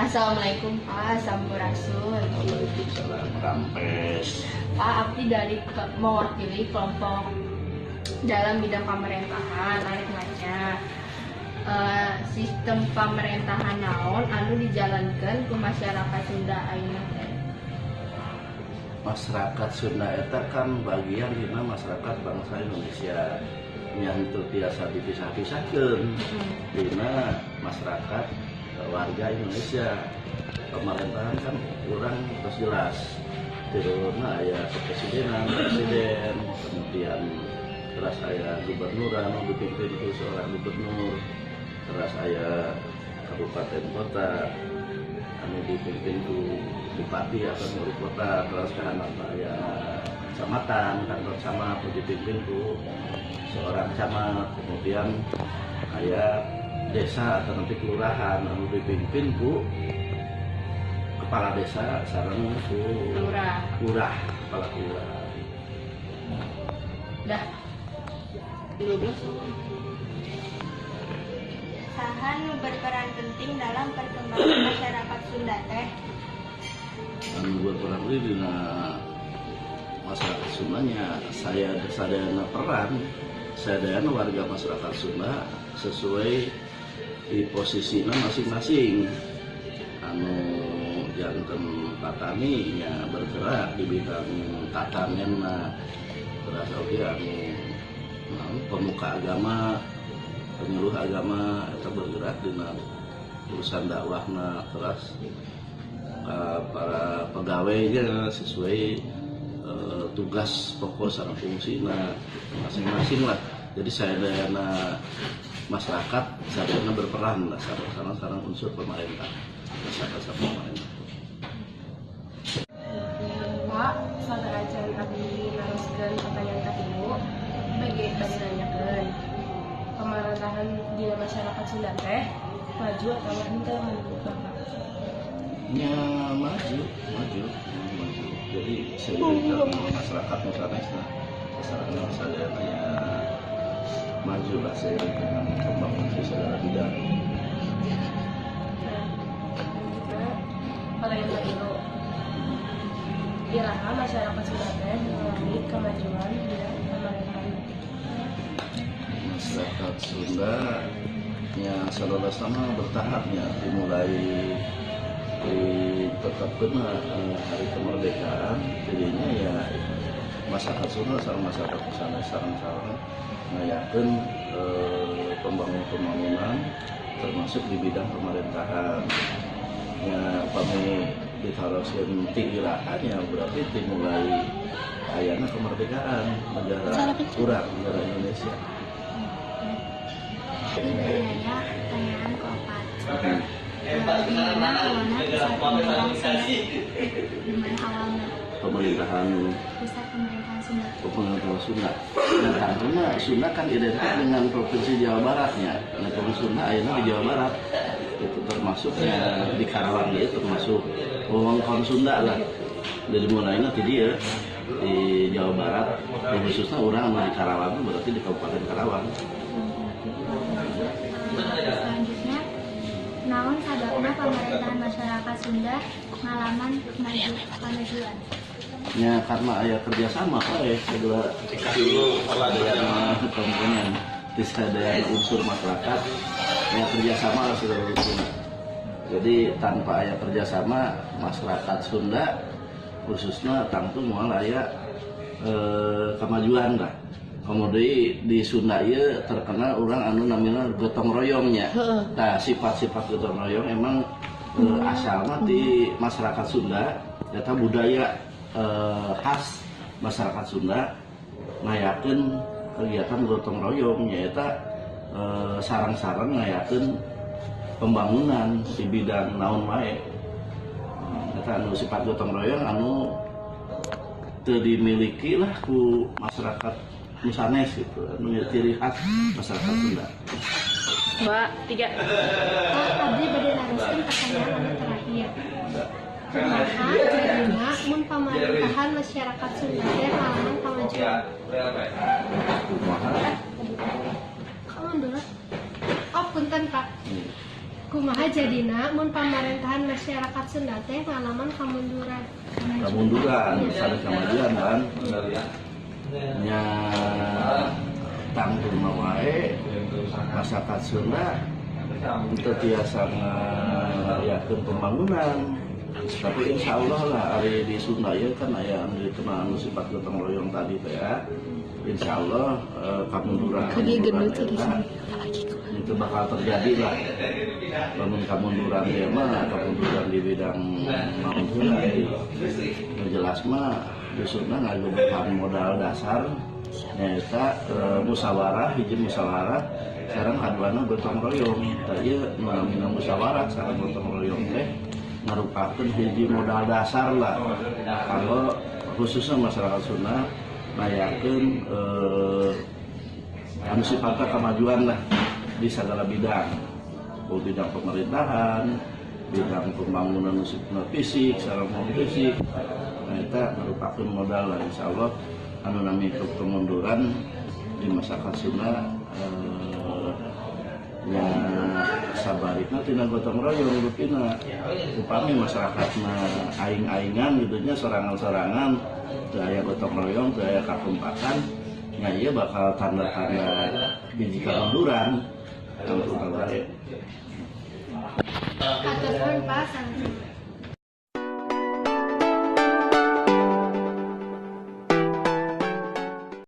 Assalamualaikum, Pak. Sampurasun. Waalaikumsalam, rampes. Pak, abdi dari mewakili kelompok dalam bidang pemerintahan, arek nanya. Sistem pemerintahan naon anu dijalankan ku masyarakat Sunda ayeuna teh? Masyarakat Sunda eta kan bagian dina masyarakat bangsa Indonesia yang teu tiasa dipisah-pisahkeun dina masyarakat, warga Indonesia. Pemerintahan kan kurang terus jelas, tiruna aya kepresidenan, presiden, kemudian terus aya gubernuran anu dipimpin ku seorang gubernur, terus aya kabupaten kota anu dipimpin ku bupati atau wali kota, terus kan aya kecamatan, kantor camat anu dipimpin ku seorang camat, kemudian aya desa atau nanti kelurahan anu dipimpin ku kepala desa sareng ku lurah. Lurah, kepala kelurahan. Dah. 12. Saha nu berperan penting dalam perkembangan masyarakat Sunda teh? Anu berperan itu dina masyarakat Sundanya saya sadayana peran, sadayana warga masyarakat Sunda sesuai di posisinya masing-masing. Anu janten patani nya bergerak di bidang tatanian, terus oge anu naon, pemuka agama, penyuluh agama eta bergerak dina urusan dakwahna, terus para pegawainya sesuai tugas pokok sareng fungsina masing-masing lah. Jadi sadayana masyarakat sadayana berperan lah sareng sareng sareng unsur pemerintah, masyarakat sama pemerintah. Pak, sateuacan abdi naroskeun pertanyaan katilu, bade bade nanyakeun. Pemerintahan di masyarakat Sunda teh maju atau henteu menurut Bapak? Nya maju, maju, maju. Jadi seiring masyarakat nu sanesna, masyarakat sadayana ya maju lah seiring dengan pembangunan di segala bidang. Nah, selanjutnya pertanyaan katilu. Iraha masyarakat Sunda teh mengalami kemajuan di pemerintahan? Masyarakat Sunda ya sama bertahapnya, dimulai ditetapkan hari kemerdekaan, jadinya ya masyarakat Sunda sama masyarakat sana sareng-sareng ngayakeun pembangunan-pembangunan termasuk di bidang pemerintahan. Ya, pami ditaroskeun ti iraha nya berarti dimulai ayana kemerdekaan negara urang, negara Indonesia. Nanya pertanyaan keempat. Di mana awalnya pusat pemerintahan Sunda? Di mana awalnya pemerintahan pusat pemerintahan Sunda? Pemerintahan Sunda. Nah, tentunya Sunda kan identik dengan provinsi Jawa Baratnya. Nah, provinsi Sunda ayeuna di Jawa Barat. Itu termasuknya di Karawang ya, termasuk wewengkon Sunda lah. Dari mulainya di dia di Jawa Barat, ya khususnya orang di Karawang berarti di Kabupaten Karawang. Selanjutnya, naon sababna pemerintahan masyarakat Sunda ngalaman maju kemajuan? Ya karena aya kerjasama we segala sadayana komponen di sadayana unsur masyarakat ya kerjasama lah segala unsur. Jadi tanpa aya kerjasama masyarakat Sunda khususnya tangtu moal aya kemajuan lah. Kemudian di Sunda ieu terkenal orang anu namanya gotong royongnya. Nah, sifat-sifat gotong royong emang asalnya di masyarakat Sunda, eta budaya khas masyarakat Sunda ngayakeun kegiatan gotong royong, nyaeta sareng-sareng ngayakeun pembangunan di bidang naon wae. Eta anu sifat gotong royong anu teu dimiliki lah ku masyarakat nu sanes gitu, anu ciri khas masyarakat Sunda. Dua, tiga. Pak, abdi bade naroskeun pertanyaan anu terakhir. Kumaha jadina mun pamerintahan masyarakat Sunda teh ngalaman kamajuan? Kumaha? Kamu dulu. Oh, punten, Pak. Kumaha jadina mun pamarentahan masyarakat Sunda teh ngalaman kamunduran? Kamunduran sanes kamajuan kan nya, tangtu wae masyarakat Sunda teu tiasa ngayakeun pembangunan, tapi insya Allah lah ari di Sunda ya kan aya anu dikenal anu sifat gotong royong tadi teh ya. Insya Allah kamunduran kamunduran eta itu bakal terjadi lah. Lamun kamunduran dia mah kamunduran di bidang naon heula. Nu jelas mah di Sunda ngagunakan modal dasar nyaeta musyawarah, hiji musyawarah sareng kaduana gotong royong. Tah, ieu nu namina musyawarah sareng gotong royong teh ngarupakeun hiji modal dasar lah kalau khususnya masyarakat Sunda ngayakeun anu sifatna kemajuan lah di segala bidang. Oh, bidang pemerintahan, bidang pembangunan nu sifatna fisik sareng non fisik. Nah, eta merupakan modal lah. Insya Allah anu nami kemunduran di masyarakat Sunda ya sabarikna tina gotong royong rupina. Upami masyarakatna aing-aingan gitu nya, sorangan-sorangan, teu aya gotong royong, teu aya kakompakan nya, ieu bakal tanda-tanda biji kemunduran tentu wae. Hatur nuhun, Pak. Sama-sama.